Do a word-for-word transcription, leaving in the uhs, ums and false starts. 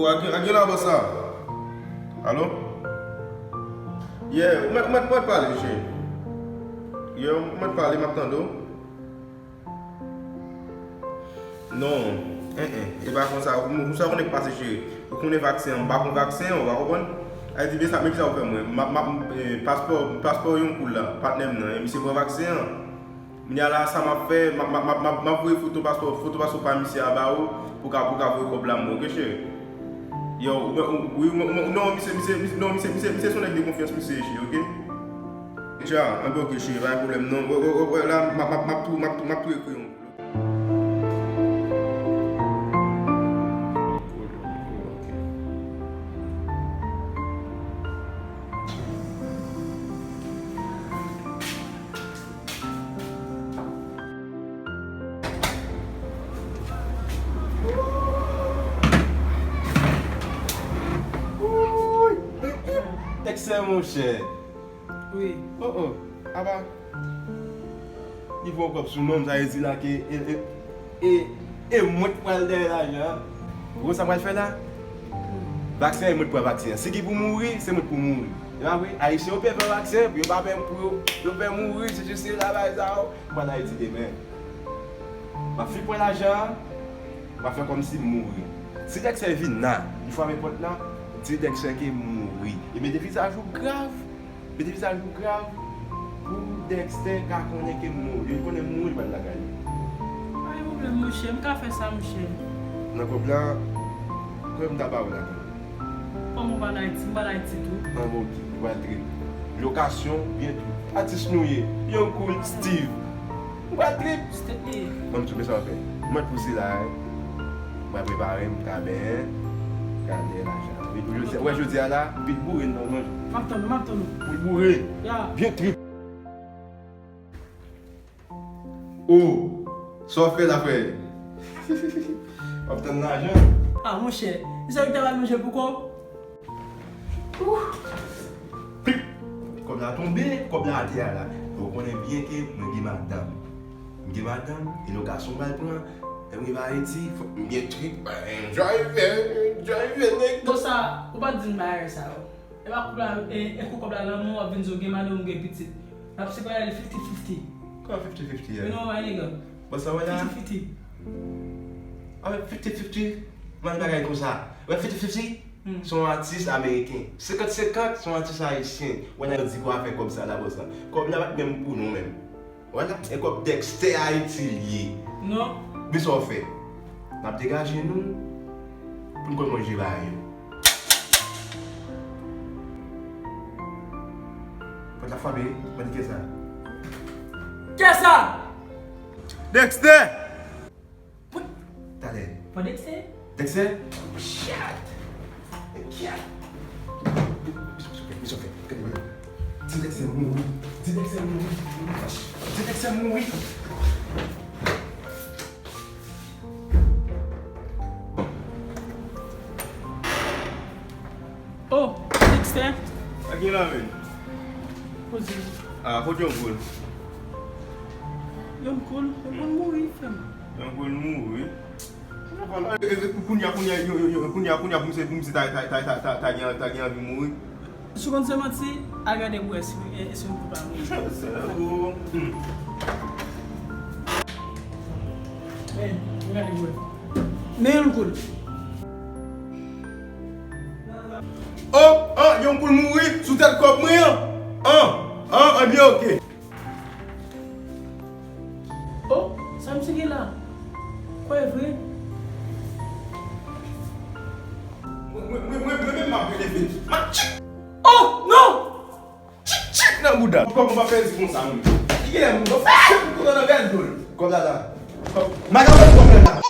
Ak, ak gen la bòs la. Alo? Yeah, ou mèt, ou mèt, ou mèt pale, cheri. Yeah, ou mèt pale, m ap tande w. Non, en, en, e pa konsa. Ou, ou sa konnen k pase, cheri. Ou konnen vaksen an, m pa pran vaksen an, ou pa konprann? Ayiti, men sa, men kisa ou fè mwen? M ap, m ap, eh, paspò, paspò Yonkoul la, patnè m nan, e misye pran vaksen an. Kounye a la, sa m ap fè, m ap, m ap, m ap, m ap, m ap voye foto paspò, foto paspò pa misye a ba ou, pou ka, pou ka voye kòb la mwen, oke, cheri? Yo, ou, ou, wi, ou, ou, non, misye, misye, misye, non, misye, misye, misye se yon nèg de konfyans, misye, cheri, oke? Dja, anben, oke, cheri, pa gen pwoblèm, non. Wè, wè, wè, wè, la, m ap, m ap, m ap tou, m ap tou, m ap tou ekri yon. Dèkstè, monchè. Wi. Oh, oh. Apa. Li pran kòb sou non m, sa vle di la ke e, e, e, e mwen k pral dèyè lajan an. Ou konn sa m pral fè la? Vaksen an, e mwen k pran vaksen an. Si ki pou mouri, se mwen k pou mouri. E pa vre? Ayisyen yo pè pran vaksen, pou yo pa pè, pou yo, yo pè mouri, si jis se la bagay sa yo. M pral Ayiti demen. M ap fin pran lajan an, m ap fè kòmsi m mouri. Si Dèkstè vin la, li frape pòt la, di Dèkstè ke m mouri. E mete vizaj ou grav. Mete vizaj ou grav pou Dèkstè ka konnen ke m mouri. Li konnen m mouri, li pral lakay li. Pa gen pwoblèm, monchè. M ka fè sa, monchè. Nan kòb la, kòb m ta ba ou la. Kòm ou pa nan Ayiti, m pa nan Ayiti tou. An, bon, oke. Ou pral trip. Lokasyon, byen trip. Atis nou ye. Young Cool, Steve. Ou pral trip. Steve. Ban m tou, men sa w ap fè. Mwen pou sila, hein. Mwen prepare m, m ka benyen. Ka dèyè lajan. Epi jodi, wè jodi a la, pit boure nan manje. M ap tann ou, m ap tann ou. Pit boure. Ya. Byen trip. O, sa w fè la, frè? W ap tann lajan? Ah, monchè, se sa w te pral manje pou kò w? Ouh. Kòb la tonbe, kòb la atè a la. Ou konnen byen ke mwen gen madanm. M gen madanm, e lòt gason m pral pran. Lè m rive Ayiti, fòk m gen trip, enjoy, enjoy, nèg. Bon, sa, ou pa t di m bagay sa yo. E pa koup la, e, e kou kòb la nan men w, w ap vin di w gen madanm, ou gen pitit. N ap separe l fifty fifty. Kòman fifty fifty a? You know, my nigga. Bon, sa wè la? Fifty fifty. Avèk fifty fifty, mal bagay konsa. Wè fifty fifty, hmm, se yon atis ameriken. Senkant senkant, se yon atis ayisyen. Wè nan di pou afè kòb sa la, bon sa. Kòb la pa t menm pou nou menm. Wala, e kòb Dexter Haiti l ye. Non. Men sa w fè? N ap degaje nou pou n konn manje bagay yo. Pòt la frape, mande kiyès sa? Kiyès sa? Dexter! Talè. Bon, Dexter? Dexter? Shit! Kyat! Misye fè, misye fè. Di Dexter mouri. Di Dexter mouri. Di Dexter mouri. Oh, Dexter. Sa gen la menm? Poze. Ah, kote Young Cool? Young Cool? Young Cool mouri, frè m. Young Cool mouri? E, e, e, kounye a, kounye a, yo, yo, yo, kounye a, kounye a, pou misye, pou misye ta, ta, ta, ta, ta, ta gen, ta gen anvi mouri. Si w konn se manti, al gade pou wè si, e, si Young Cool pa mouri. Se ou. Hmm. Men, men Young Cool. Men Young Cool. Oh, ah, Young Cool mouri sou tèt kòb mwen an. Ah, ah, ah, byen, oke. Oh, sa misye gen la? Kwè vre? Mwen, mwen, mwen, mwen, mwen menm m ap rele vit. M ap tchik. Oh, non! Tchik, tchik nan bouda. Kòman w ap fè di konsa, menm? Ki lè moun nan fè tchik pou kontan nan bèl dol? Kòb la la. Kòb. Maga mwen kòb la la.